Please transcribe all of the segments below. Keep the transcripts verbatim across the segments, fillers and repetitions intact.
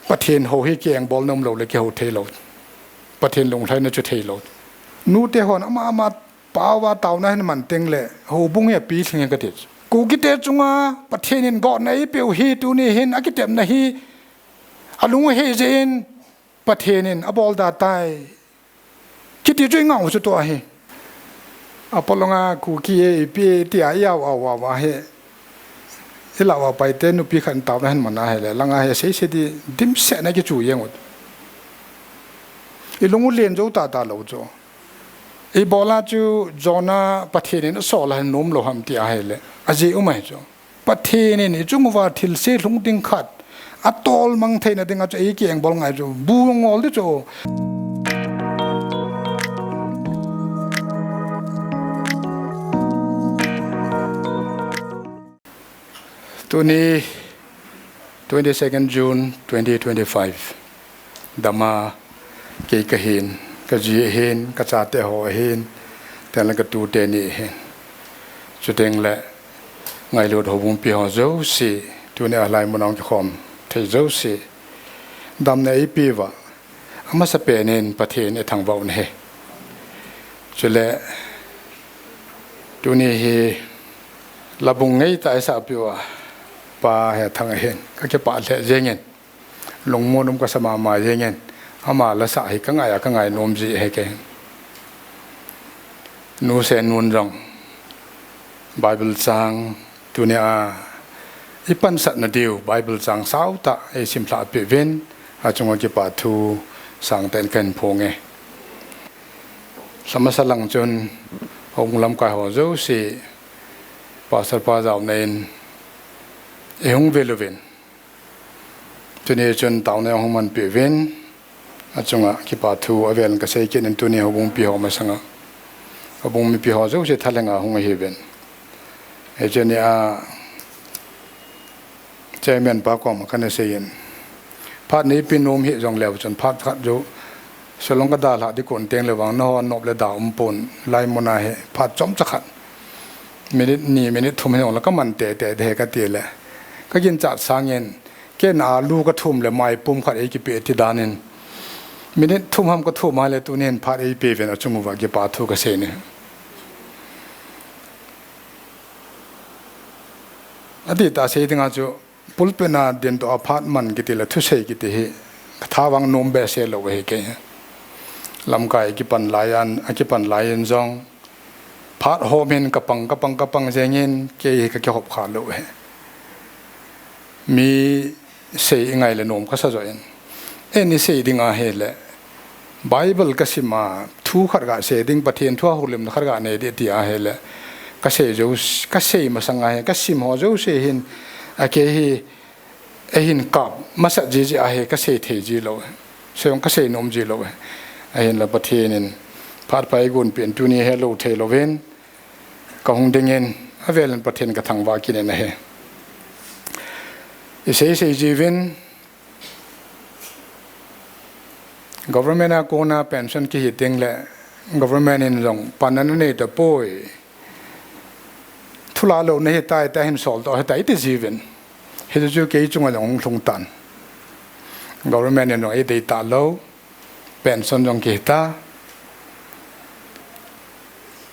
Pathen hou hi kiengbol na um lou le kiho thei lou. Pathen lunglhaina chu thei lou. Nute hon ama ama pao a taona hin man teng le houbung hi api thing e kati. Kukite chunga Pathen in gotna eipeu hi tuni hin akitepna hi alung u hei jeh in Pathen in abol da tai. Kiti chu i ngah u chu tua hi. Apolong a Kuki e, ipi e, tia i au au au a hi. I lau a Paite nupi khat in taona hin man a hi le, langa hi sei sei di dimset na kichu jeng u. I lung u len jou ta ta lou chu. I bol a chu Jonah Pathen in asol a hin nom lou ham tia hi le. Ajeh um ahi chu. Pathen in i chung uva thilse lhung ding khat atol mang theina dinga chu ei kiengbol ngai chu bu ngol di chu. Tuni twenty-second June twenty twenty-five. Dama kei kahin, ka ji ahin, ka chate ho ahin, tengle ka tute ni ahin. Chuteng le ngailut houbung pi ho jouse, tuni a lai mun a hung kikhom thei jouse. Damna eipe uva, amasa pen in Pathen i thangvah u ahi. Chule, tuni hi labung ngeitah a eisah peh uva, Pa Hethang ahin, ka kipah lheh jeng in. Lungmon um kasa mama jeng in, ama lasah hi ka ngai a, ka ngai nom ji ahi kei. Nu Sennun jong Bible chang tuni a i pansatna diu Bible chang sautah eisim lhah peh uvin, achunga kipa thu sangtah in kahin phong e. Lhamasa lang chun houbung lamkai ho jouse Pastor pa jaona in eihung vel uvin. Tuni chun taona jong hung manpeh uvin, achunga kipa thu avel in kasei kit in tuni houbung pi ho masanga. Houbung mipi ho jouse thalhenga hung ahiuvin. Hiche nia Chairman pa koma kana sei in. Phat neipe nom hih jongleu chun phat khat jou. Shillong kadalhah ding kon teng le vang nahon nop le da um pon lai mun a hi phat chomcha khat. Minute ni, minute thum hi jong le ka man tete de kati le. Ka ginchat sangin, ken alu ka thum le maipum khat eikipeh ti dan in. Minute thum ham ka thum a le tunin phat eipe uvin achung uva kipa thu kasei e. Adih tah sei dinga chu, pulpit a dindoh a phat man kiti le thusei kiti hi, ka tha vang nom behseh lou ahi kei. Lamkai kipan lai an, akipan lai in jong, phat hom in ka pang, ka pang, ka pang jeng in, kei hi ka kihop kha lou ahi. Mi sei i ngai le nom kasa jo in. Eini sei ding ahi le, Bible ka sim a, thu khat ga sei ding, Pathen thu a houlimna khat ga nei ding ti ahi le, ka sei jo, ka sei masang ahi, ka sim ho jouse hin, a kei hi, eihin kap masat jiji ahi, ka sei thei ji lou. Sei jong ka sei nom ji lou. Ahin la Pathen in, phat pha eigon peh in tuni hi lou thei louvin, ka hung ding in, avel in Pathen ka thangvah kit in ahi. I sei sei jiuvin, Government a kona pension kihi teng le government in jong panna anei tapoi. Thulah louna hitai, tia hin sol to hitai ti jiuvin. Hichu kei chunga jong hung lhung tan. Government in jong eidei talou. Pension jong kihi ta.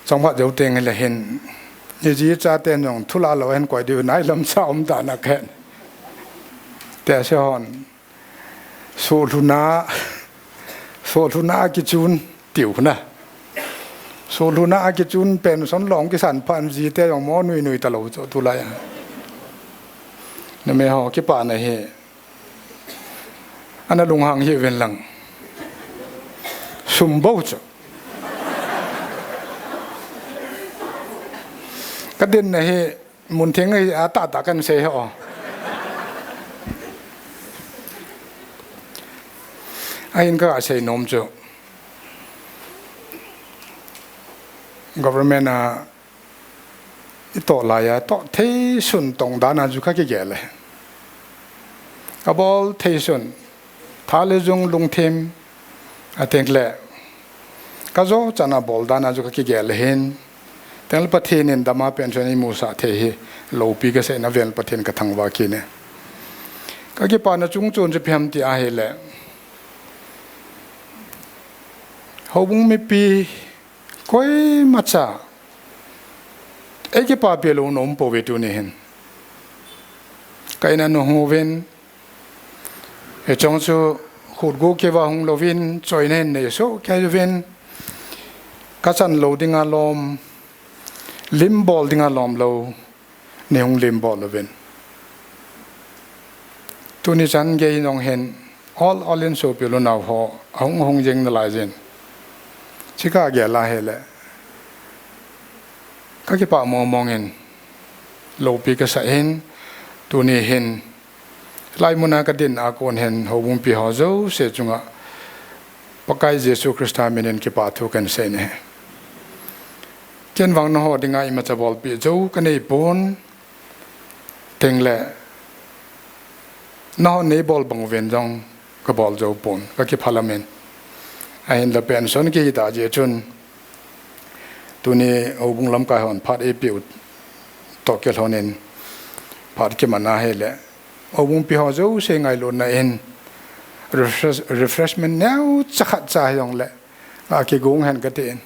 Chomkhat jou teng le hin. Iji chate jong thulah lou hin koi diu nailam sa um ta na khen. Tia se hon. Sohlhuna, sohlhuna a kichun tiu na. Sohlhuna a kichun pension long kisan phan jite jong mo nui nui talou chu tulai a. Numei ho kipana hi. Ana lunghang hih uvin lang. Sum bou chu. Ka dinna hi Mun theng ahi a tahtah kan sei ho. Ahin ka sei nom chu. Government a i toh lai a toh thei sun tong dan a chu ka kigel e. Ka bol thei sun. Tha le jung lungthim a teng le. Ka jo chan a bol dan a chu ka kigel hin. Teng le Pathen in dama pension eimusah thei hi. Loupi ka seina vel Pathen ka thangvah kit e. Ka kipana chungchon chu ipi ham ti ahile, houbung mipi koimacha eikipapi lou nom pouve tuni hin. Ka in a nahung uvin, hiche chong chu khutgu keuva hung louvin, choina hin nei soh kei uvin, ka chan lou dinga lom, lim bol dinga lom lou, nei hung lim bol uvin. Tuni chan gei nong hin, ol ol in sopi le nao ho, ahung hung jing nalai jin. Chika gel ahile, ka kipah mong mong in, loupi kasa in, tuni hin, hilai muna ka din a kon hin, houbung mipi ho jouse chunga, Pakai Jesu Christa min in kipa thu kahin sei e. Ken vang nangho dinga imacha bolpi jou ka nei pon, tin le nangho nei bol bang uvin jong ka bol jou pon, ka kiphalam in. Ahinla pension kihi ta jeh chun, tuni houbung lamkai hon phat eipeh u toh kilhon in phat kiman ahile, houbung mipi ho jouse ngailutna in refresh-, refreshment neocha khat cha hijongle, a kigong hen ka tin.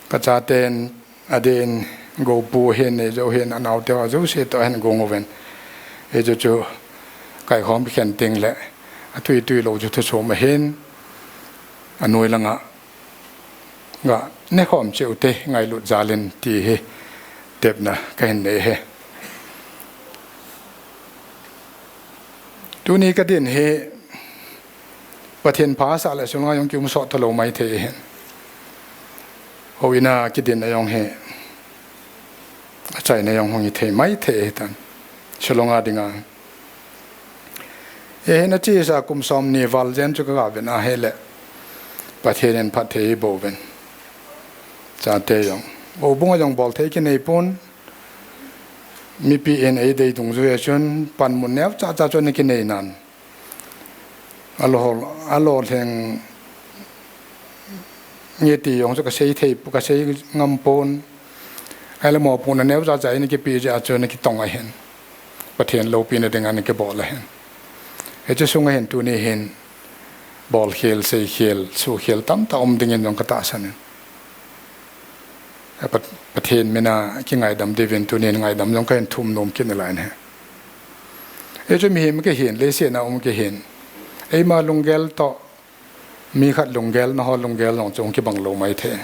Ka chaten, adeh in, Gopu hin, Neijou hin, anaote ho jouse toh hin gong uvin. Hichu chu, kaikhom kikhen tin le, atui tui lou chu thuchom ahin, anoi langa, ga, nekhom cheh ute, ngailut jal in ti hi, tepna kahin nei e. Tuni ka din hi, Pathen pha asah le chulanga jong kium soh talou maithei ahin. Houin a kidin a jong hi, achaina jong hung hithei maithei ahitan. Chulanga dinga. Hihin achesa kum somni val jen chu ka ga ven ahile, Pathen in phatthei eiboh uvin. Chate jong, houbung a jong bolthei kinei pon, mipi in eidei dungjuia chun, panmun neocha cha chu ana kinei nan. Alol, alolhing nge ti jong chu ka sei thei, ka sei ngam pon. Ahile mopohna neocha cha in kipe jeh a chu ana kitong ahin. Pathen loupina dinga ana kibol ahin. Hiche sunga hin tuni hin bolkhel, seikhel, suhkhel tamtah um dingin jong ka tahsan in. Pat-, Pathen min a kingaidam diuvin tunin ngaidam jong kahin thum nom kit nalai in ahi. Hichu mihem kihin, leiset a um kihin, eima lunggel toh, mi khat lunggel, nangho lunggel jong chu hung kibang lou maithei.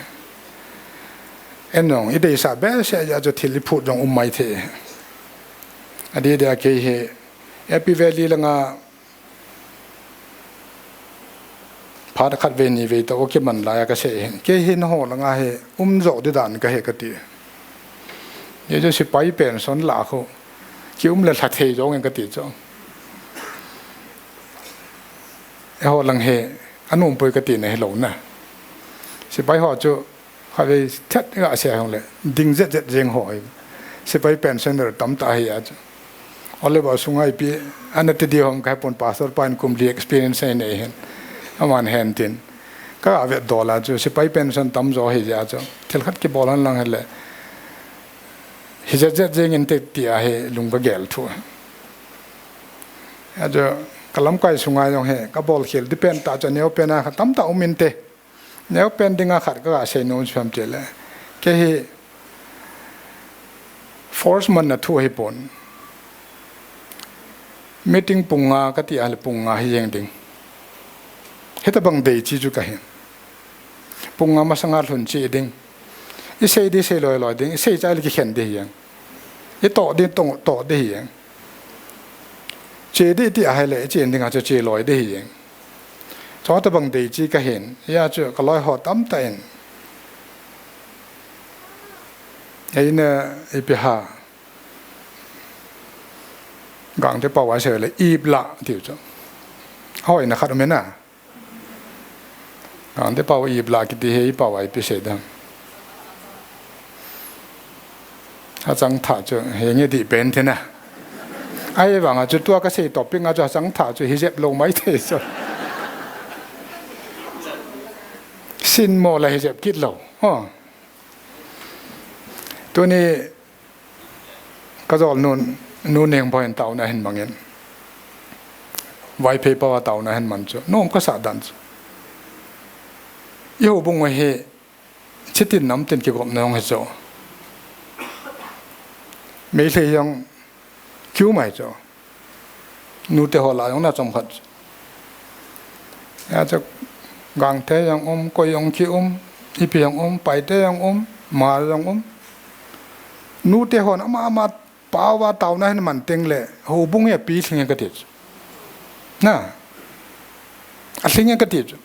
Eiho jong ideisah behseh jeh a chu thil iphut jong um maithei. Adeh deh a kei hi Happy Valley langa phat khat vei ni vei toh kiman laiya ka sei hin, kei hi nangho langa hi um jo ding dan kahi kati. Hichu sepai pension lah khu kium le lha thei jong in kati chu. Eiho lang hi anom poi kati na hilou na. Sepai ho chu khatvei thet ga sei hung le ding jet jet jeng ho hi. Sepai pensioner tamtah ahi a chu. Ole ba sunga ipi ana ti diu ham kahe pon, pastor pa in kum li experience anei hin. Aman ahin tin. Ka vetdol a chu sepai pension tamjo ahi jeh a chu, thil khat kibol hen lang hile, hi jet jet jeng inte ti ahi lung ka gel thu. Achu ka lamkai sunga jong hi ka bolkhel ding pen tah chu aneo pen a kha tamtah um inte. Neo pen dinga khat ka ga sei nom chu ham tile, kei hi force man na thu ahi pon. Meeting pung nga kati ahile pung nga hi jeng ding. Hitabang dei chi chu kahin. Pung nga masanga lhun cheh ding. Isei ding sei loi loi ding, isei chai le kikhen ding hi jeng. Itoh ding, toh, toh ding hi jeng. Che ding ti ahile, ichen dinga chu che loi ding hi jeng. Chutabang dei chi kahin, hia chu ka loi ho tamtah in. Eina ipi ham. Gangte pao a sei le iplah tiu chu. Hoina khat um e na. Gangte pao iplah kiti hi ipao a ipi sei dam. Hachang thah chu, hi nge dih pen thei na. Ahivanga chu tua ka sei topic nga chu hachang thah chu hi jep lou maithei chu. Sin mo la hi jep kit lou. Ho. Tuni ka jol nun, nu neng boin tauna hin mangin. Vaiphei pao a taona hin man chu. Nom kasa dan chu. I houbung a hi, chitin namtin kigopna jong hi chu. Meitei jong kiu mai chu. Nute ho lah jong na chomkhat. Hia chu Gangte jong um, koi jong kium, ipi jong um, Paite jong um, Hmar jong um. Nute hon ama ama pao a taona hin man teng le, houbung hi apilhing e kati chu. Na. Alhing e kati chu.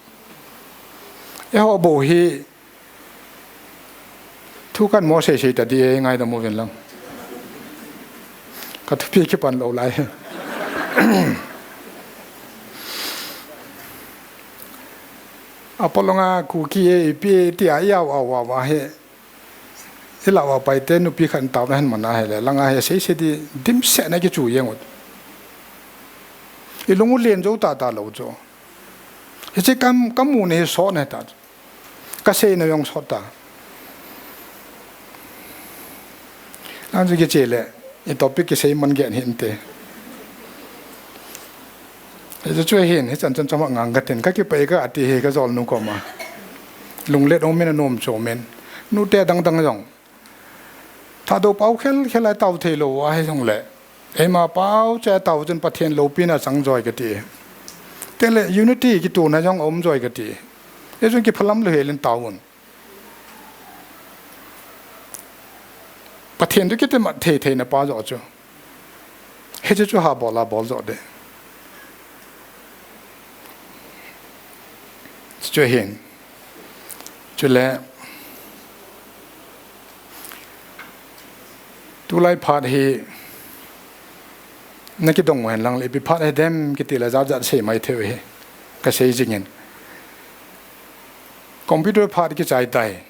Eiho bou hi, thu kan mo seisei ta di e, ngaidam uvin lang. Ka thupi kipan lou lai. Apolong a Kuki e, ipi e, tia i au au au a hi. I lah uva Paite nupi khat in taona hin man a hile, langa hi seisei di dimset na kichu jeng u. I lung u len jou tata lou chu. Hiche kam, kamu na hi sot na hi ta chu. Kasei na jong sot ta. Achu kiche le, i topic kisei man gei hinte. Hichu chu hin, hichan chan chomkhat ngang katin, kakipah e kati hi kajolnu koma. Lunglet um in anom chom in. Nute dang dang jong. Thadou pao khel khel a tao thei lou ahi jongle. Eima pao chu tao chun Pathen loupina chang joi kati. Tele unity kituna jong um joi kati. Hichun kiphalam lou hel in tao un. Pathen toh kitimat thei thei na pa jo chu. Hichu chu ha bol a bol jo de. Chu hin. Chule. Tulai phat hi. Na kidong hen lang le ipi phat hi dem kiti le jat jat sei mai thei hi. Kasei jing in. Computer phat kichai tai.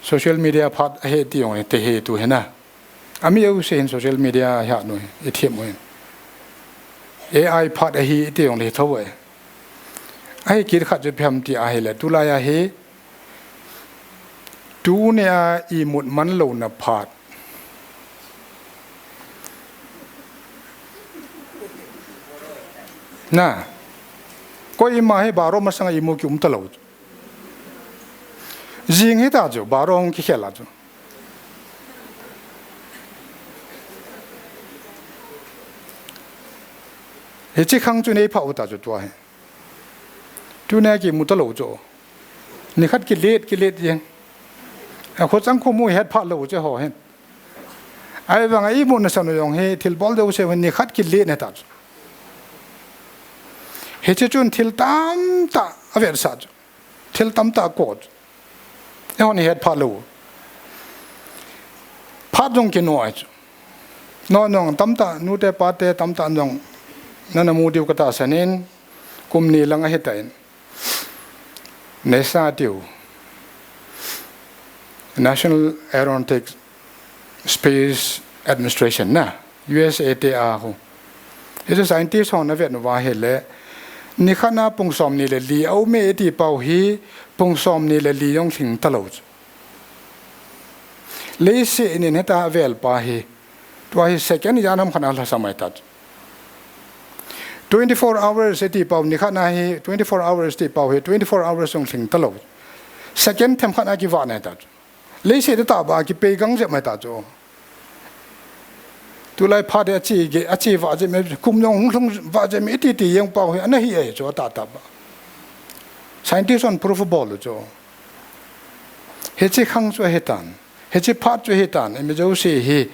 Social media phat ahi ti jong le te hi tu hi na. Ami jouse hin social media hi anu hi, i them u hin. A I phat ahi ti jong le hi tho e. Ahi kit khat chu ipi ham ti ahile, tulai a hi, tunia imut man louna phat. Na, koima hi baro masanga imu kium talou. Jing hita chu, baro hung kikhel a chu. Hiche khang chu nei pha u ta chu tua hi. Tunia kimu talou chu. Nikhat kilet, kilet jeng. A khochang khomu het pha lou chu ho hin. Ahivanga imut nasan u jong hi thilbol deu se hin nikhat kilet na ta chu. Hiche chun thil tamtah avetsah chu. Thil tamtah kot. Eihon ihet pha lou. Phat jong kinoi chu. No jong tamtah, nute pate tamtah jong nana mu diu katahsan in, kum ni lang ahi tan. NASA tiu. National Aeronautics Space Administration na, U S A te a hu. Hichu scientist hon avet uva ahile, nikhat a pung som ni le li a um e iti pau hi, pung som ni le li jong lhing talou chu. Leiset in hita avel pa hi, tua hi second ijat ham khat a lhasam ahi ta chu. Twenty-four hours iti pau nikhat a hi, twenty-four hours iti pau hi, twenty-four hours jong lhing talou. Second themkhat a kivah na ahi ta chu. Leiset a tah ba kipei gang jep mai ta chu. Tulai phat hi ache ge, ache vah jep mai, kum jong hung lhung vah jep mai, iti ti jeng pau hi, ana hi ahi chu atah tah ba. Scientist hon proof abol u chu. Hiche khang chu ahi tan. Hiche phat chu ahi tan. Imi jouse hi.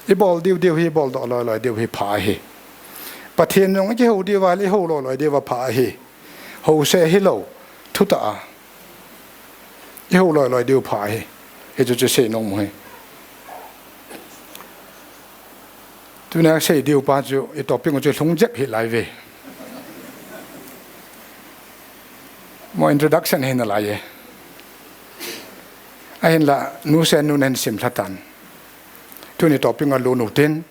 Ibol diu diu hi, bol doh loi loi diu hi pha ahi. Pathen jong ikihou diu va, ihou loi loi diu va pha ahi. Hou se hilou, thutah a. Ihou loi loi diu pha hi. Hichu chu sei nom u hi. Tunia sei diu pa chu, i topic u chu lhung jep hi lai ve. Mo introduction hi nalai e. Ahinla, nu se nu nen sim lha tan. Tuni topic a lut u tin.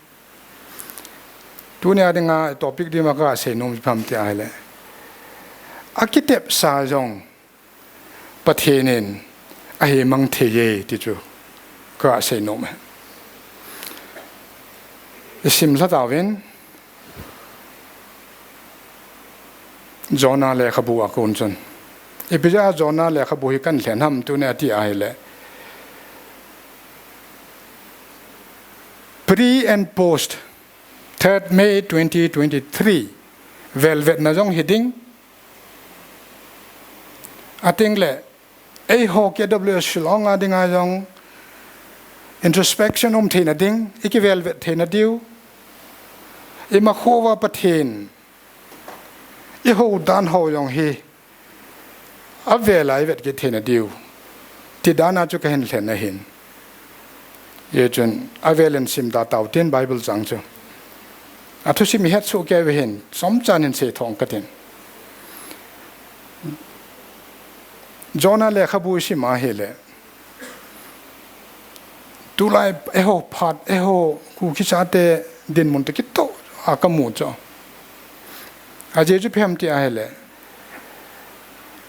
Tunia dinga topic dima kasei nom ipi ham ti ahile. Akitepsa jong Pathen in ahi mang thei e ti chu kasei nom e. Isim lha tauvin. Jonah lekhabu a kon chun. Ipi jeh a Jonah lekhabu hi kahin lhen ham tunia ti ahile, pre and post, third May twenty twenty-three, velvetna jong hiding. Atengle, eiho K W S Shillong a dinga jong introspection um theina ding, ikivelvet theina diu. Imakhouva Pathen ihou dan ho jong hi avel a ivet kit theina diu, ti dan a chu kahin lhen ahin. Hijeh chun avel in simda tau tin Bible chang chu. Athusim ihet soh kei uhin, chomcha hin sei thong katin. Jonah lekhabu isim ahile, tulai eiho phat, eiho Kuki chate dinmun toh kitoh a kamu chu. Ajeh chu ipi ham ti ahile,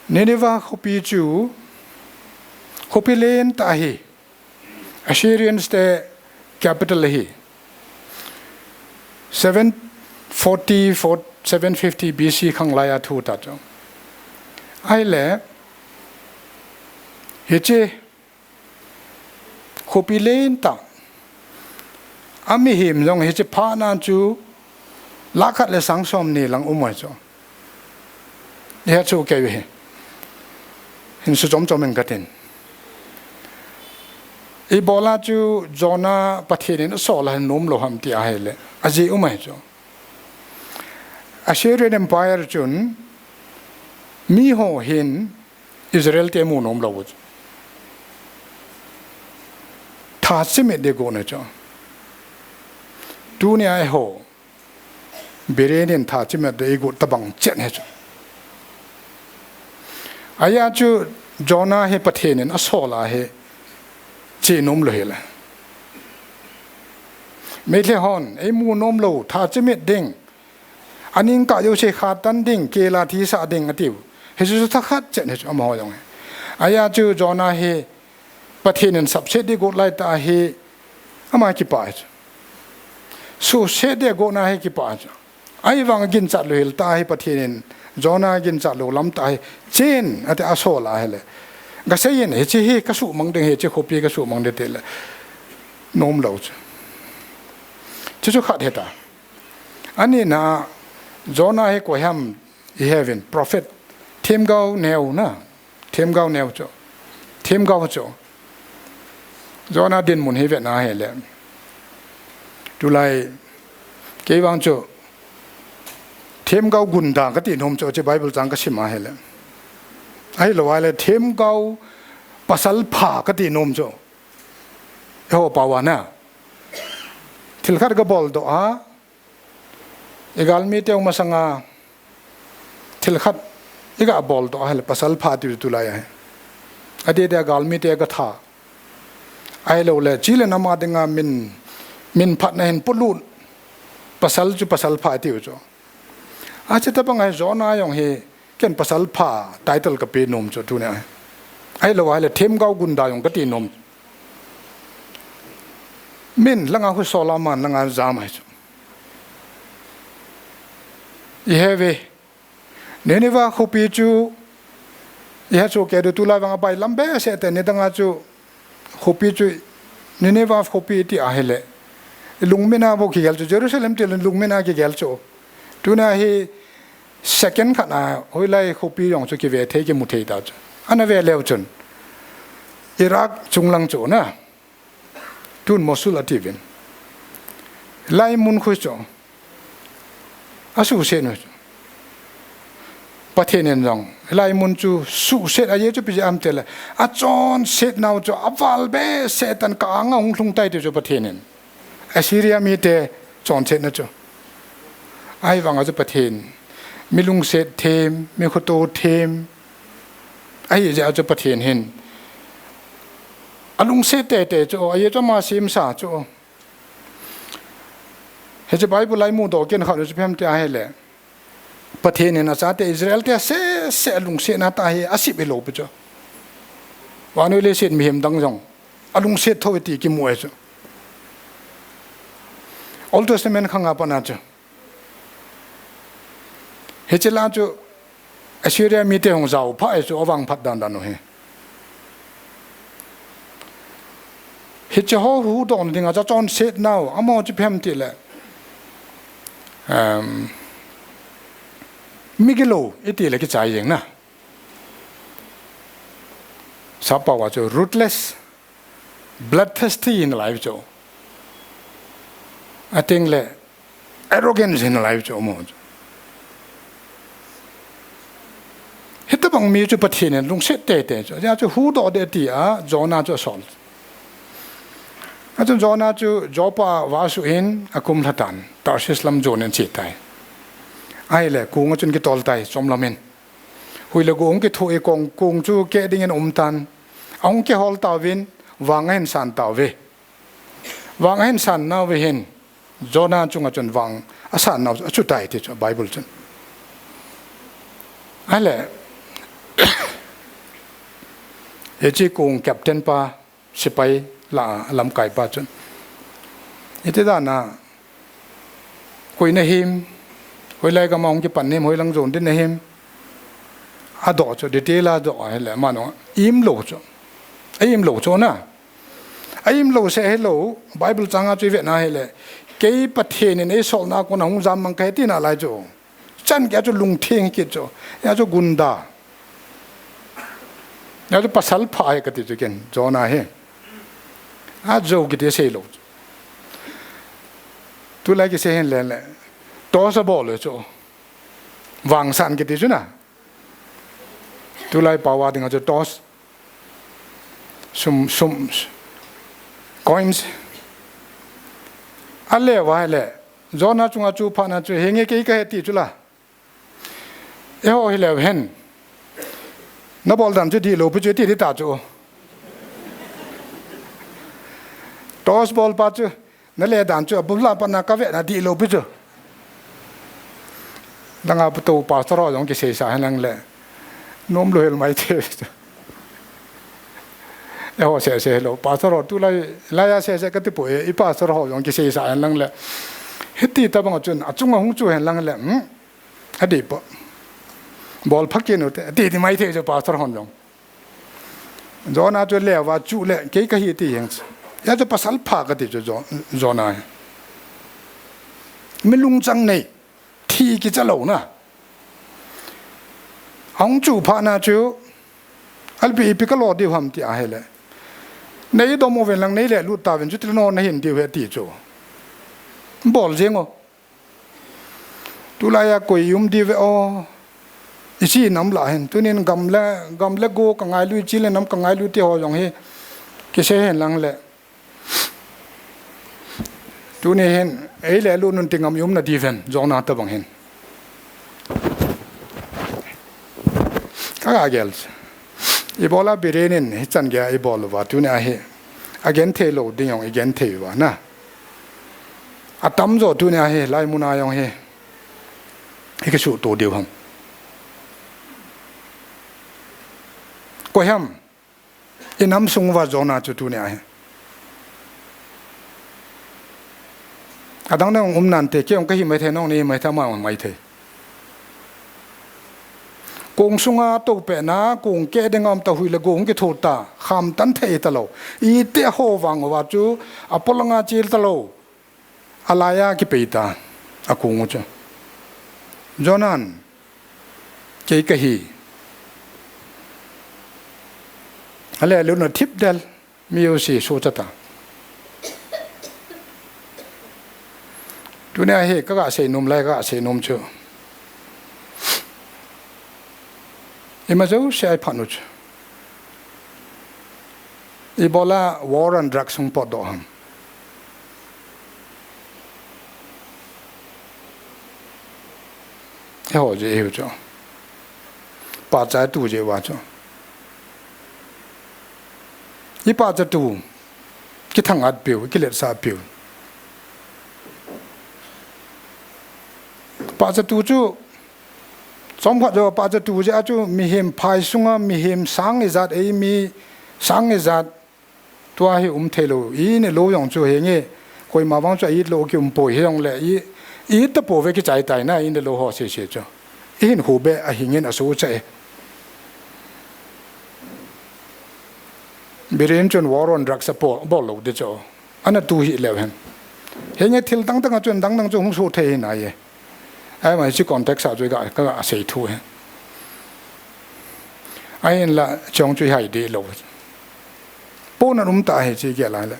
Nineveh khopi chu khopi lentah ahi. Assyrians te capital ahi. Seven forty, four, seven fifty B C khanglai a thu tah chu. Ahile, hiche khopi lentah a mihem jong hiche phatna chu lakh khat le sang somni lang um ahi chu. Ihet soh kei uhi. Hin su chomchom in katin. Ibola chu Jonah Pathen in asol a hin nom lou ham ti ahile, ajeh um ahi chu. Assyrian Empire chun miho hin Israel te mu nom lou u chu. Tha chimit ding agot u chu. Tunia eiho Biren in tha chimit ding igot tabang chet ahi chu. Ajeh chu Jonah hi Pathen in asol a hi che nom lou hile. Meitei hon eimu nom lou, tha chimit ding, aning kah jouse khat tan ding, kel a thisah ding atiu. Hichu chu thakhat chet ahi chu amaho jong hi. Ajeh chu Jonah hi Pathen in sapset ding agot laitah hi ama kipah ahi chu. Suhset ding agotna hi kipah ahi chu. Ahivang ginchat louhel tah hi Pathen in Jonah ginchat lou lam tah hi chen ati asol ahile, gasei in hiche hi kasuhmang ding, hiche khopi kasuhmang ding tile nom lou chu. Chuchu khat hita. Anina, Jonah hi koi ham iheuvin, prophet, themgao neo na. Themgao neo chu. Themgao chu. Jonah dinmun hi vetna hile, tulai kei vang chu themgao gunda kati nom chu, hiche Bible chang kasim ahile. Ahilou ahile themgao pasal pha kati nom chu. Eiho pao a na, thil khat kabol doh a, igalmi teu masanga thil khat igabol doh ahile pasal pha tiu tulai ahi. Adeh deh a galmi te gatha, ahiloule chi le nam a dinga min, min phatna hin polut pasal chu pasal pha tiu chu. Ache tabang ahi Jonah jong hi ken pasal pha title kape nom chu tunia. Ahilou ahile themgao gunda jong kati nom. Min langa khu sol a, man langa jam ahi chu. Iheuve. Nineveh khopi chu ihet soh kei diu, tulai vang abailam behseh te, nidang a chu khopi chu Nineveh khopi ti ahile, ilungmin a bou kigel chu, Jerusalem tile ilungmin a kigel chu. Tunia hi second khat a hoilai khopi jong chu kive thei, kimu thei ta chu. Ana ve leu chun Iraq chunglang chu na. Tun Mosul atiuvin. Hilai mun khu chu asuhset u chu. Pathen in jong hilai mun chu suhset, ajeh chu ipi jeh ham tile, achonset nau chu aval behseh tah in ka-anga hung lhung tai ti chu Pathen in. Assyria mite chonsetna chu. Ahivanga chu Pathen, mi lungset them, mi khoto them, ahijeh a chu Pathen hin alungset teitei chu, ajeh chu ama semsa chu. Hiche Bible a imudoh kit khat u chu ipi ham ti ahile, Pathen in achate Israel te sehseh alungsetna tah hi asep hilou pi chu. Vannoi leiset mihem dang jong alungset thou e ti kimu ahi chu. Old Testament khanga pat a chu. Hiche la chu Assyria mite hung jao pha e chu avangphat dandan u hi. Hiche ho huhdoh na dinga chu achonset nau, amaho chu ipi ham tile, um, migilou itile kichai jeng na. Sappao a chu ruthless, bloodthirsty hinalai chu. Atengle arrogance hinalai chu amaho chu. Hitobang mi chu Pathen in lungset teitei chu. Ajeh chu huhdoh ding ati a Jonah chu asol. Achun Jonah chu Joppa a vasuh in akum lha tan, Tarshish lam jon in ache tai. Ahile kong a chun akitol tai, chomlam in. Hui le go hung kithoh e, kong, kong chu keh dingin aum tan. Ahung kihol tauvin, vang ahin san tauve. Vang ahin san nauve hin, Jonah chunga chun vang asan nau achu tai ti chu Bible chun. Ahile, hiche kong captain pa, sepai la lamkai pa chun, iti dan a, koi nahim, hoilai gam a hung kipan nahim, hoilang jon ding nahim, adoh chu, detail a adoh ahile, amanu, aimlou chu. Aimlou chu na. Aimlou seh hilou, Bible chang a chu ivet na hile, kei Pathen in eisolna a kona hung jammang kahi tina lai chu. Chan gei a chu lungtheng kit chu. Hia chu gunda. Hia chu pasal pha ahi kati chu ken, Jonah hi. Ajou kiti seilou. Tulai kisei hin lele. Toss abol u chu. Vangsan kiti chu na. Tulai pao a dinga chu toss. Sum, sum, coins. Ale uva hile. Jonah chunga chu phatna chu, henge kei kahe ti chu la. Eiho hileu hen. Nabol dan chu dihlou pi chu ti ding ta chu. Toss bol pa chu, nale dan chu, abul a pat na kavet na dihlou pi chu. Langa pu to pastor ho jong kiseisa hen lang le. Nomlou hel mai thei. Eiho sese hilou. Pastor ho tulai, laiya sese kati poi, i pastor ho jong kiseisa hen lang le. Hiti tabang chun, achunga hung chu hen lang le. Hmm? Adih po. Bol pha kit u hite, ati ti mai thei chu pastor hon jong. Jonah chu le uva chu le, kei kahi ti jeng. Hia chu pasal pha kati chu Jo-, Jonah hi. Mi lungchang nei, thi kicha lou na. Ahung chu phat na chu, albi ipi kalo diu ham ti ahile. Nei dom uvin lang nei le lut tauvin chu tile no nahin diu ahi ti chu. Bol jeng o. Tulai a koi um diu ve o. Ichi nam lah hin. Tunin gam le, gam le go kangailu, ichi le nam kangailu ti ho jong hi. Kisei hen lang le. Tuni hin, ei le lut nun ti ngam i um na diu ven, Jonah tabang hin. Kaga gel. Ibola Biren in, hichan gei a ibol uva, tuni a hi. Agenthei lou ding jong, igenthei uva, na. Atamjo tuni a hi, lai mun a jong hi. Ikisuhto diu ham. Koi ham. Inam sung uva Jonah chu tuni a hi. Adang dang um nante, kei jong kahi mai thei, nong nahi mai thei, ama jong mai thei. Kong sunga toupehna, kong keh dinga um ta hui le go hung kitho ta, kham tan thei talou. Iti ho vang uva chu, apolanga chil talou. Alaiya kipei ta, akong u chu. Jonah in, kei kahi. Ale, lut na thip del, mi u si su cha ta. Tuni a hi, kaga sei nom lai, kaga sei nom chu. Ima jouse a iphat u chu. Ibola war and drugs hung potdoh ham. Eiho jeh ihiu chu. Pachat tu jeh uva chu. Ipachat tu. Kithang at piu, kiletsah piu. Pachat tu chu. Chomkhat jou pachat tu jeh a chu mihem phai sunga, mihem sang ijat ei mi, sang ijat. Tua hi um thei lou, i ne lou jong chu henge, koima vang chu a it lou kium poi hijongle, i, i it tapou ve kichai tai na, i ne lou ho sese chu. Ihin khu be a hingin a su che. Biren chun war on drugs a po, bol lo de cho. Ana tu hi leu hen. Henge thil dang dang a chun dang dang chu hung su thei hin ai. Ai mai chi context a chu ka, ka, ka sei thu he. Ai in la chong chu hai de lo. Po na um ta he chi ke la le.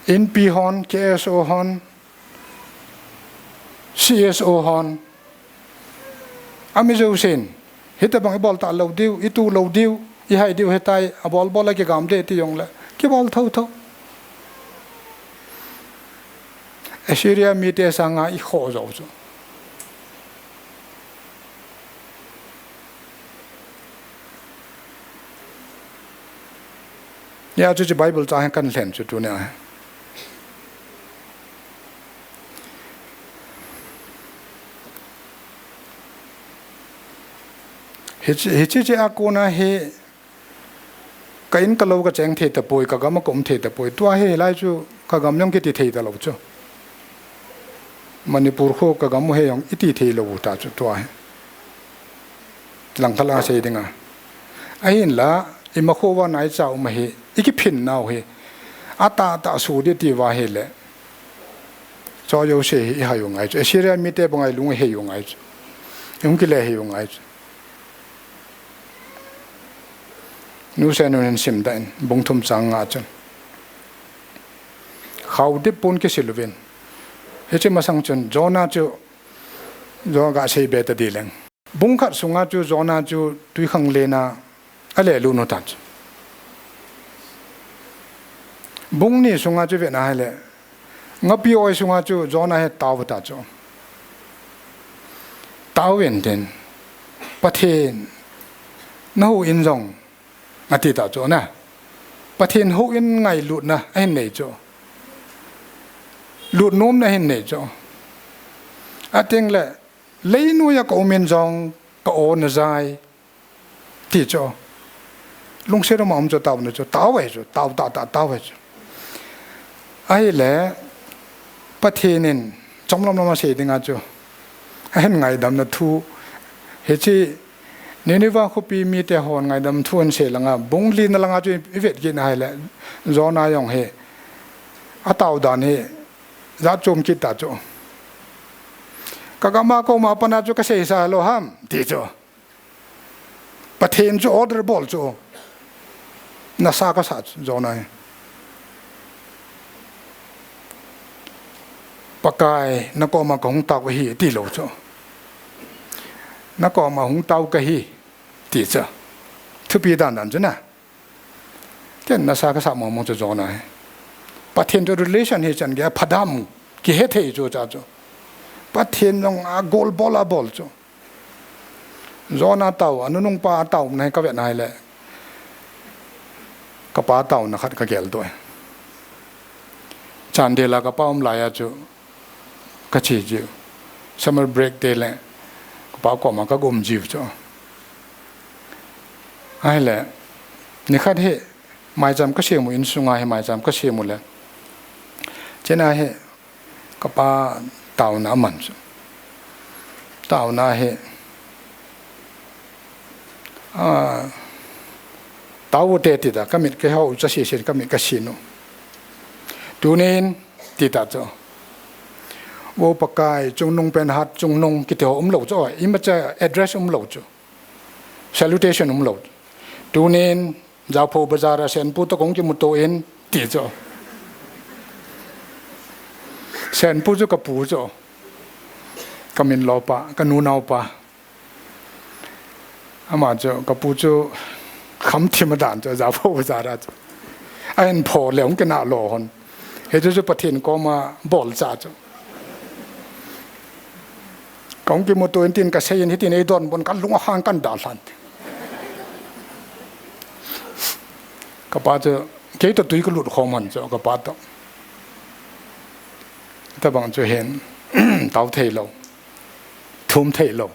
Inpi hon, K S O hon, C S O hon, ami jousen, hitabang i bol ta lo diu, i tu lo diu, i hai diu hetai, a bol bol a kigam de ti jong le, kibol tho tho. Assyria mite sanga i kho jo chu. Nia chu chi Bible chang kan lhen chu tu nia. Hichi, hichi chi a kona hi ka in ka lo ka cheng thei ta poi, ka gam a ka um thei ta poi. Tua hi lai chu ka gam jong kiti thei ta lo chu. Manipur khu ka gam u he jong i ti thei lo u ta chu tua hi. Langthal a sei dinga. Ahin la, i ma khu va nai cha u ma hi, i kiphin nau hi. A ta ta su di ti va hi le. Cho yo se hi i hai u ngai chu. Assyria mite bangai lung hei u ngai chu. I hung kile hei u ngai chu. Nu se nu hin sim da in, bung thum chang nga chun. Khau dip pun kisil uvin. Hichi masang chun, Jonah chu, Jonah ga sei be ta di leng. Bung khat sunga chu, Jonah chu, tui khang lena, a le lu nu ta chu. Bung ni sunga chu ve na hai le, Ngapi oi sunga chu Jonah hi tao ta chu. Tao in tin, Pathen, na hu in jong, ati ta chu na. Pathen hu in ngailutna, ahin nei chu. Lut nom na hin nei chu. Ating le, lei nuia ka um in jong, ka o na jai. Ti chu. Lungset um a um chu tao na chu. Tao e chu. Tao ta ta tao e chu. Ahile, Pathen in, chomlam lam a sei dinga chu. Ahin ngaidam na thu. Hichi, Nineveh khopi mite hon ngaidam thu an sei langa. Bung li na langa chu i vet kit na ahile. Jonah jong hi. A tao dan hi. Jat chom kit ta chu. Ka gam a ko ma pana chu ka sei sa lo ham. Ti chu. Pathen chu order bol chu. Nasa ka sa chu, Jonah hi. Pakai, na koma ka hung tao ka hi, ti lo chu. Na koma hung tao ka hi, ti chu. Thupi dan dan chu na. Ken nasa ka sa mo mo chu Jonah hi. Pathen chu relation hi chan ge, phadam, kihe thei chu cha chu. Pathen jong a gol bol a bol chu. Jonah tao, a nunung pa tao, na hi ka vet na hi le. Ka pa tao na khat ka gel doh e. Chandel a ka pa um lai a chu ka che jiu. Summer break te le ka pa koma ka gum jiu chu. Ahile, ni khat hi, maicham ka sem u in sunga hi maicham ka sem u le. Chena hi, Ka pa taona aman chu. Taona hi, a, tao te ti ta, ka mit ka hou cha si si, ka mit ka sin u. Tunin, ti ta chu. Vo Pakai, chungnung pen hat, chungnung, kiti ho um lo chu, imacha address um lo chu. Salutation um lo. Tunin, Zaopho bazar a Senpu toh kong kimuto in, ti chu. Senpu chu ka pu chu. Ka min lopa, ka nunao pa. Ama chu, ka pu chu kham thim a dan chu, Zaopho bazar a chu. A in pho le hung kina lo hon. Hichu chu Pathen koma bolcha chu. Kong kimuto in tin ka sei in hitin ei donbut in ka lung ahang kan dalhan. Ka pa chu, kei toh tui ka lut khom hon chu, ka pa toh. Tabang chu hin, tao thei lo. Thum thei lo.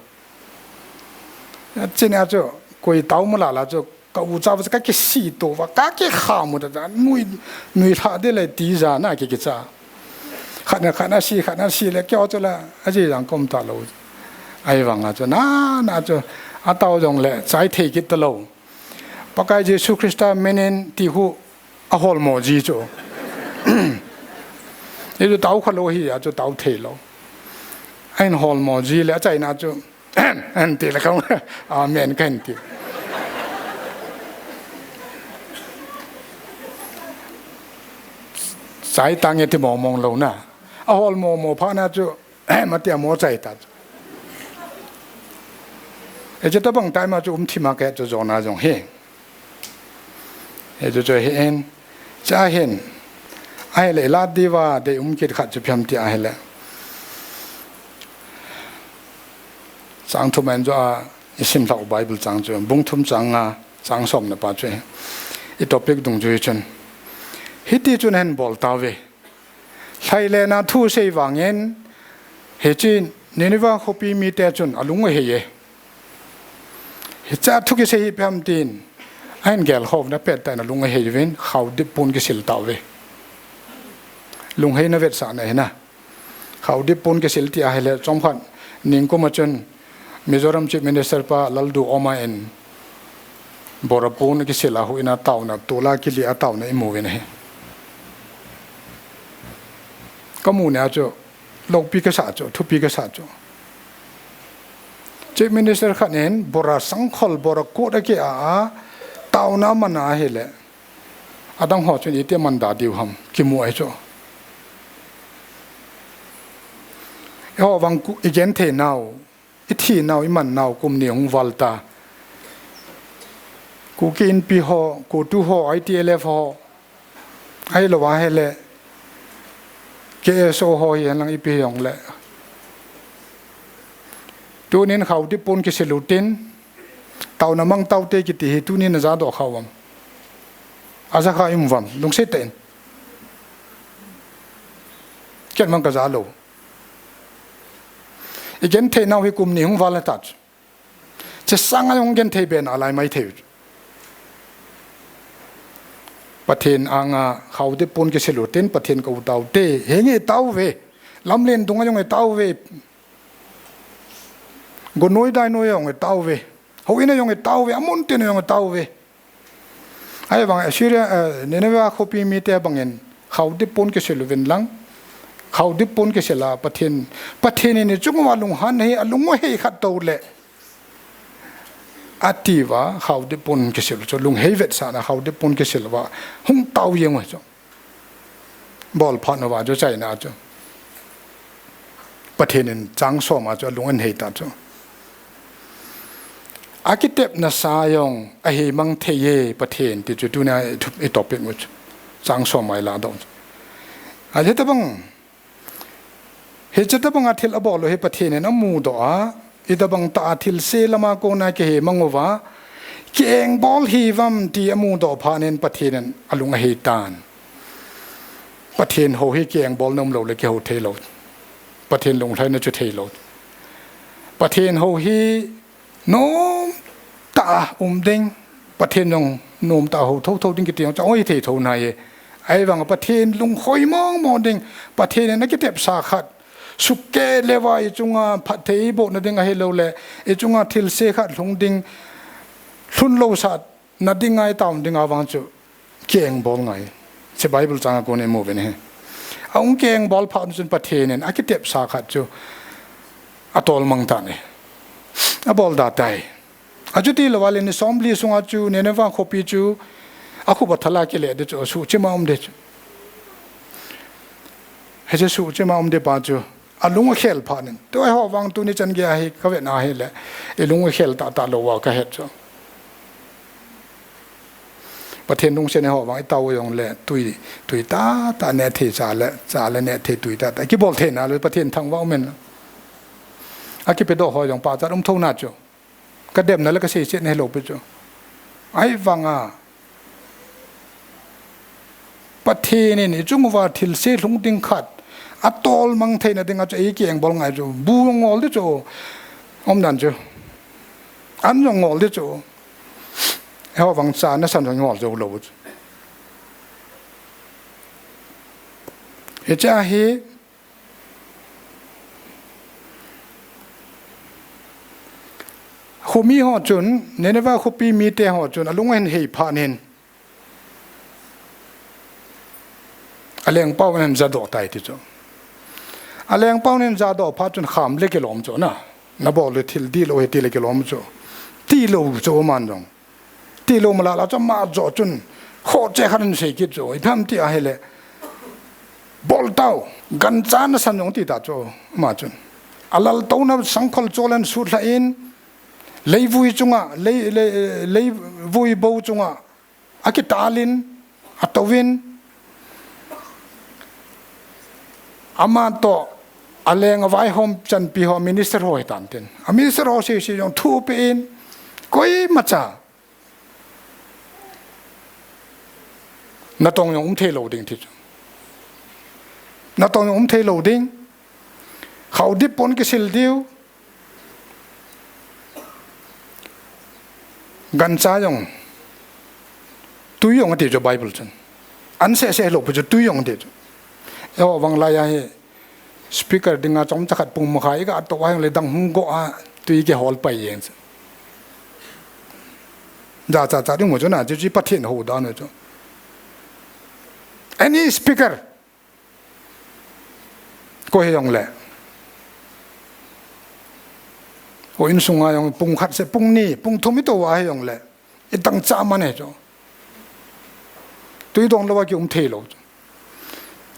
Chini a chu, koi tao mu la la chu, ka u cha va chu ka kisi to va, ka kikha mu ta, nui, nui lha de le ti ja na ki kicha. Khat na khat na si, khat na si le keo chu la, aji jang kom talou. Ahivanga chu, na, na chu, atao jongle, chai thei kit talou. Pakai Jesu Christa minin ti khu aholmo ji chu. Hichu tao khalou hi, achu tao thei lou. Ahin holmo ji le, achaina chu, Amen ti le kong. Amen kahin ti. Chai tange ti mong mong lou na. Ahol mo mo pha na chu, mati amo chai ta chu. Hiche tabang time a chu um thima kahe chu jona jong hi. Hichu chu hi en. Cha hin. Ahile la diva dei um kit khat chu phiam ti ahile. Chang thum a hin jo a, isim lhau Bible chang chu, bung thum chang nga, chang som na pa chu, i topic dungjuiya chun. Hiti chun ahin bol tauve. Lhailen a thu sei vangin, hiche Nineveh khopi mite chun alung ahei e. Hiche thu kisei hi phiam tin, ahin gelkhouna pettah in alung ahei uvin, khaodip pon kisil tauve. Lungheina vetsahna hina. Khaodip pon kisil ti ahile chomkhat ningkum a chun Mizoram Chief Minister pa Lalduhoma in bora pon kisil a huhhingna taona, tol a kili a taona imu uvin ahi. Kamu nia chu, loupi kasah chu, thupi kasah chu. Chief Minister khat in bora sangkhol, bora kot a ki a, a taona aman ahile. Adang ho chun iti aman da diu ham, kimu ahi chu. Eiho vang ku, i genthei nau, i thi nau, i man nau, kum ni hung val ta. Kuki Inpi ho, Kutu ho, I T L F ho, ahilou ahile, K S O ho hi henlang ipi hijongle. Tunin khaodip pon kisil utin, taona mang taute kiti hi tunin naja doh khau am. Aja kha i um uvam, lungset tah in. Ken mang kaja lou. I genthei nau hi kum ni hung val ta chu. Hiche sanga hung genthei be nalai maithei. Pathen anga khaodip pon kisil utin, Pathen kou taute, henge tauve. Lamlen dunga jong i tauve. Gonoi dainoi jong i tauve. Houin a jong i tauve, amun tin jong i tauve. Ahivang Assyria, eh, Nineveh khopi mite bangin khaodip pon kisil uvin lang. Khaodip pon kisil a Pathen, Pathen in ichung uva lunghan hi, alung ahei khat tou le. Atiuva khaodip pon kisil chu, lunghei vetsahna khaodip pon kisil uva hung tao jeng u chu. Bol phat uva chu achaina chu. Pathen in chang som a chu alung ahin hei ta chu. Akitepna sa jong ahei mang thei e Pathen ti chu tunia i thu, i topic u chu. Chang som a i ladoh chu. Ahi tabang, hiche tabanga thil abol u hi Pathen in amudoh a, itabang tah a thilse lama kona kihei mang uva, kiengbol hiuvam ti amudoh phat in Pathen in alung ahei tan. Pathen hou hi kiengbol na umlou le kihou thei lou. Pathen lunglhaina chu thei lou. Pathen hou hi nom tah a um ding, Pathen jong nom tah a hou thotho ding kiti jong chu ahoi thei tho nai e. Ahivang Pathen lung hoi mong mong ding, Pathen in akitepsa khat, sukeh leuva ichunga phatthei eiboh na ding ahilou le, ichunga thilse khat lhung ding, lhun lousah na ding ngai taon ding avang chu kiengbol ngai. Hiche Bible chang a kon imu uvin ahi. Ahung kiengbol phat chun Pathen in akitepsa khat chu atol mang tan ahi. Abol da tai. Achuti louva le ni somli sunga chu Nineveh khopi chu akhup athal a kile ding chu, suhchim a um ding chu. Hiche suhchim a um ding pa chu alung akhel phat in. Tua eiho vang tuni chan geiya hi kavet na ahile, i lung akhel tah tah lou uva kahet chu. Pathen lungset eiho vang i tao u jongle tui, tui tah tah neh thei cha le, cha le neh thei tui tah tah. Kibol theina lou Pathen thangvah um in. Akipedoh ho jong pachat um thou na chu. Kademna le kaseisetna hilou pi chu. Ahivanga Pathen in ichung uva thilse lhung ding khat atol mang theina dinga chu eikiengbol ngai chu, bu ngol ding chu, umdan chu, an jong ngol ding chu, eiho vang cha nasan jong ngol jou lou chu. Hiche hi Khomi ho chun, Nineveh khopi mite ho chun, alung ahin hei phat in, alengpa un ahin jadoh tai ti chu. Alengpa un ahin jadoh phat chun kham le kilom chu na. Nabol le thil dihlou ahi ti le kilom chu. Tilou chu aman jong. Tilou mala la chu ama joh chun. Khoche khat in sei kit chu. Ipi ham ti ahile. Bol tau. Gancha nasan jong ti ta chu. Ama chun. Alal touna sangkhol chol in sut lha in. Leivui chunga, lei, lei, leivui bo chunga, akitalin, atouvin, ama toh, aleng avaihom chanpi ho, minister ho hitan tin. A minister ho sese jong thu pe in, koimacha. Natong jong um thei lou ding ti chu. Natong jong um thei lou ding. Khaodip pon kisil diu. Gancha jong. Tui jong ati chu Bible chun. An sese lou pu chu tui jong ati chu. Eiho vang lai a hi speaker dinga chomcha khat pung makhai ka to a jong le dang hung go a tui kihol pai jeng chu. Jacha cha ding mu chu na chu chu Pathen hou dan chu. Any speaker. Koi hijong le. Koi insunga jong pung khat se pung ni, pung thum ito a hijong le. Idang cha man e chu. Tui dong lou a kium thei lou chu.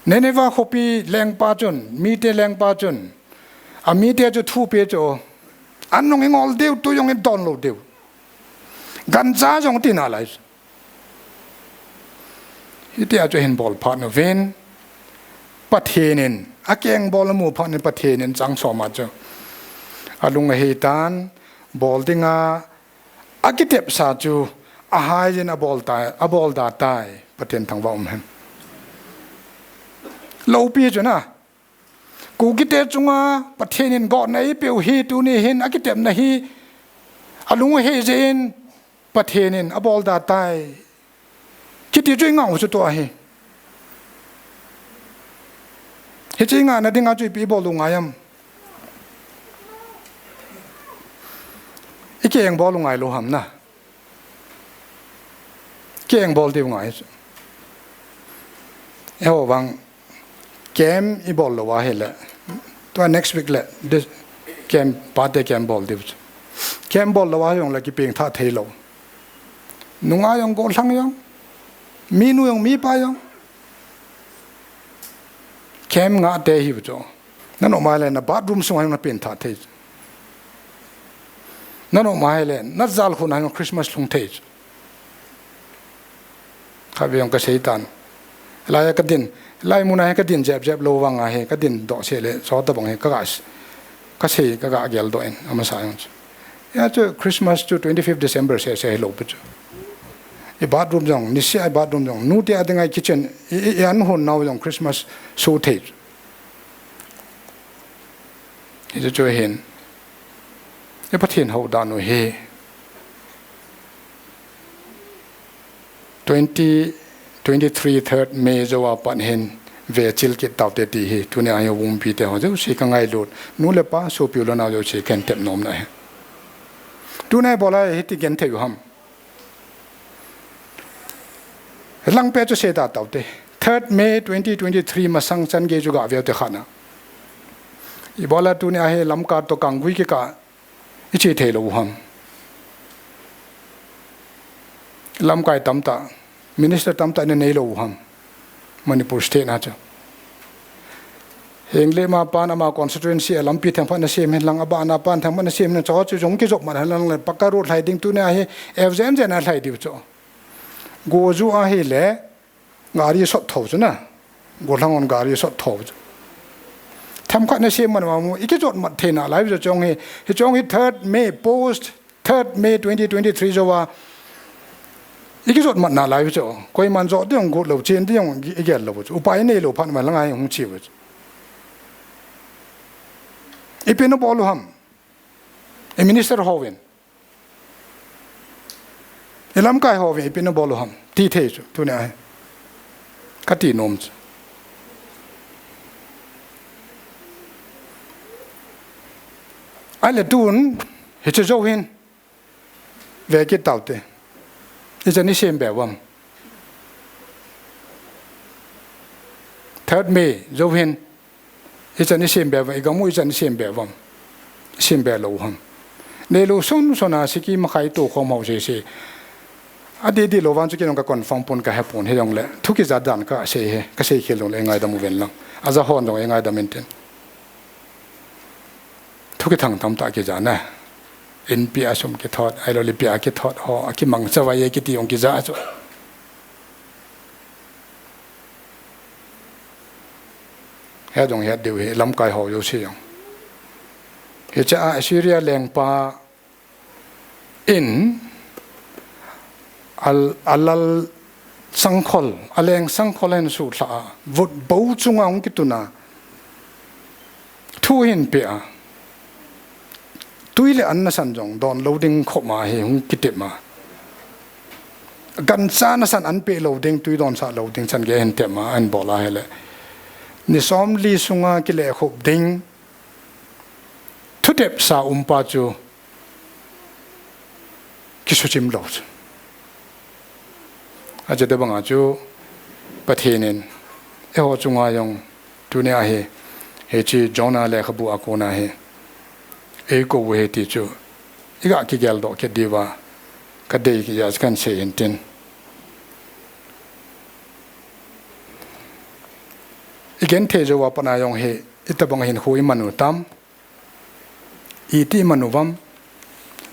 Nineveh khopi lengpa chun, mite lengpa chun. A mite chu thu pe chu. An nung ingol diu, tui jong idon lou diu. Gancha jong tina lai chu. Hitia chu ahin bol phat uvin, Pathen in, akeng bol amu phat in Pathen in chang som a chu. Alung ahei tan, bol dinga, akitepsa chu, ahai jin abol tai, abol da tai, Pathen thangvah um hen. Loupi chu na, Kukite chunga Pathen in gotna eipeu hi tuni hin akitepna hi alung ahei jeh in Pathen in abol da tai. Kiti chu ingah u chu tua hi. Hiche ingahna dinga chu ipi ibol u ngai am. Ikeng bol u ngai lou ham na. Keng bol diu ngai chu. Eiho vang camp ibol lou ahile. Tua next week le this camp, pate camp bol diu chu. Camp bol lou a jong le kipeng tha thei lou. Nunga jong gollhang jong. Minu jong mipa jong. Camp ngah te hi chu. Nanom ahile na bathroom sunga jong na pen tha thei chu. Nanom ahile na jal khun a jong Christmas lhung thei chu. Khatvei jong kasei tan. Lai a kadin, lai mun a hi kadin jep jep lou vang a hi, kadin doh se le, so tabang hi, kaga, kasei, kaga geldoh in, amasa jong chu. Hia chu Christmas chu twenty-fifth December sese hilou pu chu. I bathroom jong, niseh a i bathroom jong, nute a dinga i kitchen, i, i, i an hon nau jong Christmas suh thei chu. Hichu chu hin. I Pathen hou dan u hi. Twenty twenty-three third May jou a pat hin vechil kit taute ti hi. Tunia hi umpi te ho jouse kangailut. Nu le pa, sopi u le nao jouse kahin tep nom na hi. Tunia ibola hiti genthei u ham. Langpet chu seida taute. Third May twenty twenty-three masang chan gei chu gave ute khat na. Ibola tunia hi Lamka toh Kanggui kikah iche thei lou u ham. Lamkai tamtah, minister tamtah ina neilou u ham. Manipur State na chu. Henglep ma pan ama constituency a lampi themkhat nasem hen lang, abana pan themkhat nasem hen, chu chu jong kijop man hen lang le, pakka road lhai ding tunia hi, F J N J na lhai diu chu. Goju ahile, gari sot tho chu na. Gollhang hon gari sot tho chu. Themkhat nasem man ma mu, ikijot mat thei nalai chu chong hi, hiche chong hi third May post, third May twenty twenty-three jou a, ikijot mat nalai chu. Koiman jot ding jong got lou, chen ding jong igel lou chu. Upai neilou phat ma langa hung che u chu. Ipi nabol u ham. I minister hovin. I lamkai hovin, ipi nabol u ham. Ti thei chu, tunia hi. Kati nom chu. Ahile tun, hiche jou hin. Ve kit taute. Ichan isem be uvam? Third May, jou hin. Ichan isem be uvam, igam u ichan isem be uvam? Isem be lou ham? Neilou sunsun a siki makhai tokhom ho sese. Adih dih lou vang chu kei jong ka confirm pon, ka he pon, hijongle thu kija dan kasei e, kasei khel jongle eingaidam uvin lang. Aja hon jong eingaidam intin. Thu kithang tamtah kija na. Inpi a sum kithot, ahilou le ipi a kithot ho, akimangcha vai e kiti jong kija chu. He jong het diu hi, lamkai ho jouse jong. Hiche a Assyria lengpa in al-, alal sangkhol, aleng sangkhol ahin sutlha a, vutbou chunga hung kitun a, thu ahin pe a, tui le an nasan jong don lou ding khop ma hi hung kitep ma. Gancha nasan an pe lou ding, tui donsah lou ding chan gei ahin tep ma, ahin bol a ahile, ni somli sunga kilekhup ding thutepsa umpa chu kisuchim lou chu. Ache tobanga chu Pathen in eiho chunga jong tunia hi, hiche Jonah lekhabu a kona hi eikou u ahi ti chu iga kigeldoh kit diuva kadei kija chu kahin sei intin. Igenthei jouva pat a jong hi itobang hinkho iman u tam? Iti iman uvam?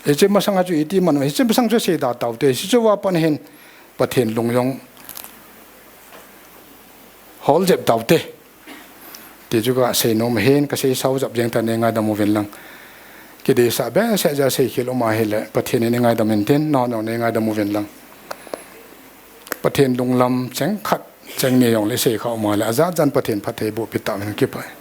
Hiche masanga chu iti iman u, hiche masang chu seida taute, hiche jouva pat hin Pathen lung jong hol jep taute, ti chu kasei nom ahin, kasei sao jep jeng tan, eingaidam uvin lang. Kideisah behseh jeh a seikhel um ahile Pathen in eingaidam intin, nangho jong neingaidam uvin lang. Pathen lunglam cheng khat cheng ni jongle isei kha um a le, ajat jan Pathen phatthei boh pi tauvin, kipah e.